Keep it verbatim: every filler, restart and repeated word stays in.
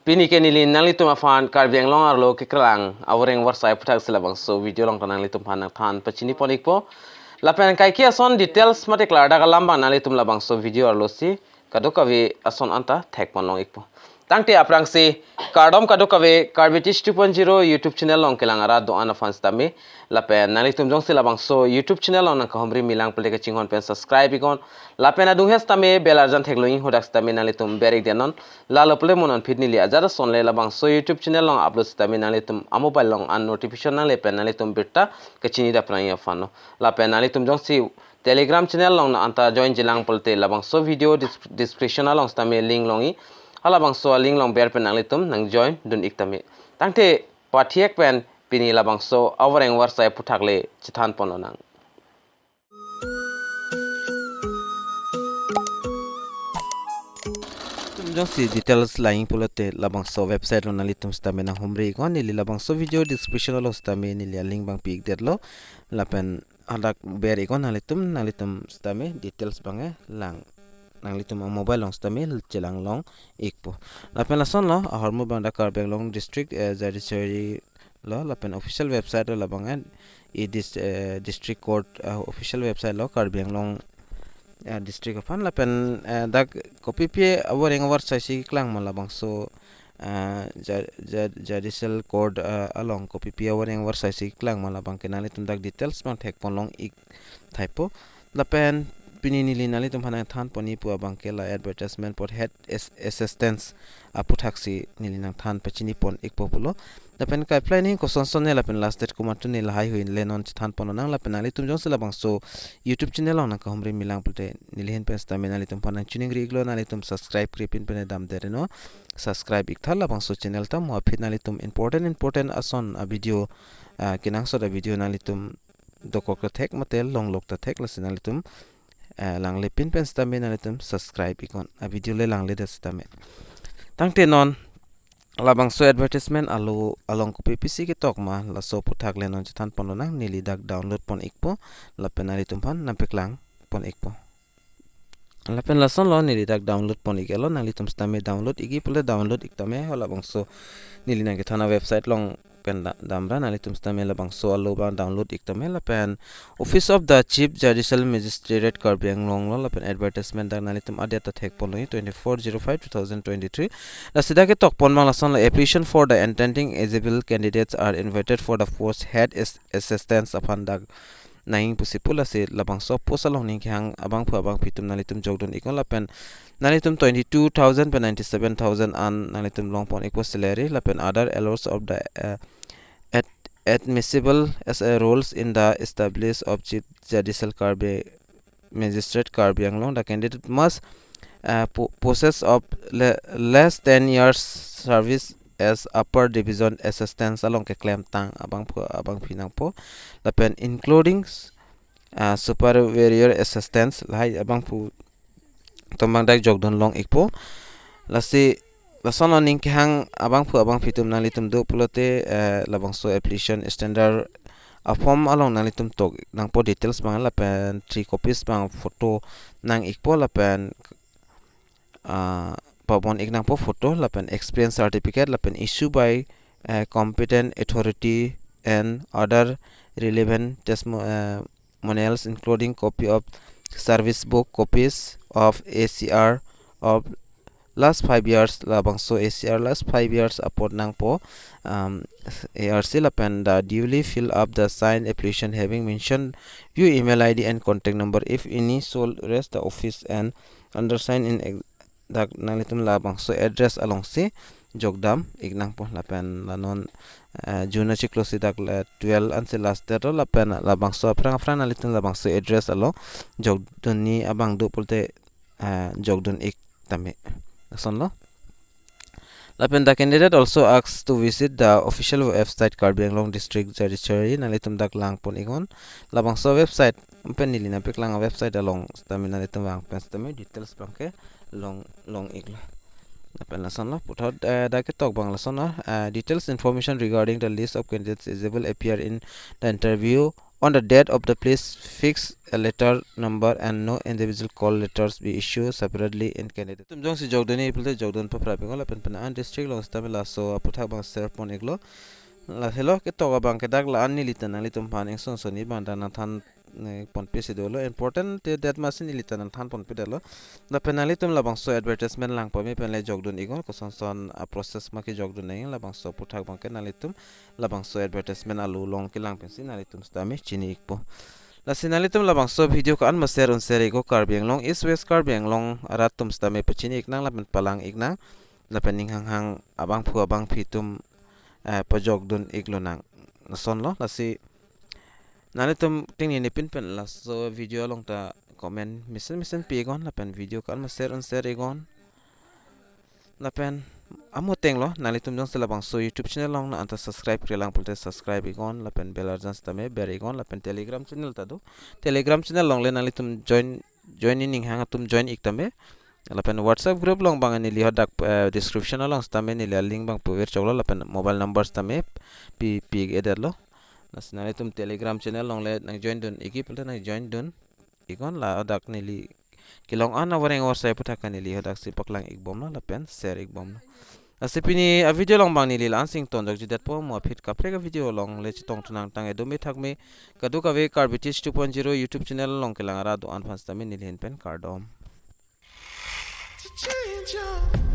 Pini ke neli nanglitum aphan Karbi Anglong arlo keklang avoreng avarsai aputhak si labangso video along ta nanglitum aphan nangthan pachini pon ikpo. Lapen kaike ason details mate klardak alam abang nanglitum labangso video arlo si kadokave ason anta thek pon long ikpo. Tangte aphrangsi kardom kadokave, Karbi Teach two point zero YouTube channel along kelang arat do-an aphan sitame. Lapen nanglitum jongsi labangso YouTube channel along nangkahumri milang pulote kachinghon pen subscribe iknon. Lapen adung he sitame bell arjan theklong inghodak sitame nanglitum ber ikdet non. Lalo pulote mo non aphi neli ajat ason le labangso YouTube channel along upload sitame nanglitum amobile along an notification nangle pen nanglitum birta kachini dapnang aphan lo. Lapen nanglitum jongsi Telegram channel along na anta join jilang pulote labangso video dis-, description along sitame link long-i. Halabangso link along ber pen nanglitum nang join dun ik tame. Tangte pathiek pen pini labangso avoreng avarsai aputhak le chethan pon lonang. Tum jongsi details lang ik pulote labangso website along nanglitum sitame nanghumri iknon, neli labangso video description along sitame neli alink abang pi ikdet lo. Lapen hadak ber iknon nanglitum, nanglitum sitame details abang, eh, lang. Nanglitum amobile along sitame chelang long ikpo. Lapen lason lo, ahormu abang dak Karbi Anglong District, eh, Judiciary lo, lapen official website lo labang, eh, e dis-, eh, District Court, eh, official website lo Karbi Anglong, eh, District aphan. Lapen, eh, dak kopipi avoreng avarsai si keklang ma labangso, eh, ja-, ja-, Judicial Court, eh, along kopipi avoreng avarsai si keklang ma labang ke nanglitum dak details abang thek pon long ik thaipo. Lapen pini neli nanglitum aphan nangthan pon ikpo abang ke la advertisement apot head as-, assistance aputhak si neli nangthan pachini pon ikpo pulo. Lapen kai apply ni koson son ne lapen last date komat tun ne lahai hui le non chethan pon lonang. Lapen nanglitum jongsi labangso YouTube channel along nangkahumri milang pulote neli ahin pen sitame nanglitum aphan nangchiningri iklo, nanglitum subscribe krepin pen damdet non. Subscribe iktha labangso channel ta, mo aphi nanglitum important important ason a video, ah, kenangsot a video nanglitum dokok ta thek mate longlok ta thek, lasi nanglitum, eh, langlepin pen sitame nanglitum subscribe iknon, a video le langledet sitame. Tangte non labangso advertisement alo along kopipi si ketok ma laso aputhak le non chethan pon lonang, neli dak download pon ikpo, lapen nanglitum aphan nangpeklang pon ikpo. Lapen lason lo neli dak download pon ik-et lo, nanglitum sitame download ikji pulote download ik tame, halabangso neli nangkethan a website along pen da-, damra, nanglitum sitame labangso alo abang download ik tame. Lapen Office of the Chief Judicial Magistrate Karbi Anglong lo, lapen advertisement dak nanglitum adet ta thek pon lo, twenty-four zero five two thousand twenty-three. Lasi dak ketok pon abang lason lo, application for the intending eligible candidates are invited for the post head as-, assistance aphan dak nangji pusi pu, lasi labangso post along ning kehang abangphu abangphi atum nanglitum jokdun iknon. Lapen nanglitum twenty-two thousand pen ninety-seven thousand an nanglitum long pon ikpo salary. Lapen other allowance of the, uh, ad-, admissible as a roles in the establish of Chief Judicial Karbi Magistrate Karbi Anglong, the candidate must, uh, po-, possess of le-, less ten years service as Upper Division Assistant along keklemtang abangphu abangphi nangpo. Lapen including, uh, Supervisory Assistants lahai abangphu atum abang dak jokdun long ikpo. Lasi lason lo ning kehang abangphu abangphi atum nanglitum do pulote, eh, labangso application standard a form along nanglitum tok nangpo details abang, lapen three copies abang photo nang ikpo, lapen, ah, pabon ik nangpo photo, lapen experience certificate, lapen issue by, eh, competent authority and other relevant testimonials, including copy of service book, copies of A C R of last five years, labangso A C R last five years apot nangpo, um, A R C, lapen the duly fill up the signed application having mentioned your email I D and contact number. If any, so raise the office and undersign in ex-, dak nanglitum labangso address alongsi jokdam ik nangpo. Lapen la non, eh, June achiklo si dak la twelve ansi last date lo, lapen labangso aphrang aphrang nanglitum labangso address along jokdunji abang do pulote, eh, jokdun ik tame. Lason lo. Lapen the candidate also asked to visit the official website Karbi Anglong District Judiciary, nanglitum dak lang pon iknon. Labangso website, pen neli nangpeklang a website along sitame nanglitum vang pen sitame details abang ke long, long iklo. Lapen lason lo, puthot, eh, dak ketok abang lason lo, eh, details information regarding the list of candidates eligible appear in the interview on the date of the, please fix a letter number and no individual call letters be issued separately in candidate. Tum jongsi jokdun-i pulote jokdun paphrapiklo lapen penang an district along sitame laso aputhak abang share pon-iklo. La helo ketok abang ke dak la-an neli ta nanglitum aphan ingson soni abang ta nangthan, eh, ponpe si dolo. Important te det masi neli ta nangthan ponpedetlo. Lapen nanglitum labangso advertisement lang pame pen le jokdun-iknon, kosonson a-process ma kejokdun nang, labangso aputhak abang ke nanglitum labangso advertisement along kelang pensi nanglitum sitame chini-ikpo. Lasi nanglitum labangso video ko-an ma share un share-iknon, Karbi Anglong East, West Karbi Anglong arat atum sitame pachini-iknang lapen palang-iknang. Lapen ning hanghang abangphu abangphi atum, eh, pajokdun-iklonang. Lasonlo, lasi nanglitum tingnini pin pen laso video along ta comment mesen mesen pi-iknon lapen video ko-an ma share un share-iknon. Lapen amo atenglo, nanglitum jongsi labangso YouTube channel along nang anta subscribe-krelang pulote subscribe-iknon lapen bell arjan sitame ber-iknon lapen Telegram channel ta do. Telegram channel along le nanglitum join, join-i ning hang atum join-ik tame. Lapen WhatsApp group along abang neli hadak, eh, description along sitame neli a-link abang puver choklo lapen mobile number sitame pi, pi-edetlo. Lasi nanglitum Telegram channel along le nang join dun-ikji pulote nang join dun-iknon, la hadak neli kelong an avoreng avarsai aputhak ke neli hadaksi paklang-ikbomlo lapen share-ikbomlo. Lasi pini a-video along abang neli la-an si ingtonjokjidetpo, mo aphi kaprek a-video along le chetongthu nangtang, edo me thak me, kadokave Karbi Teach two point zero YouTube channel along kelang arat do-an aphan sitame neli ahin pen kardom. To change your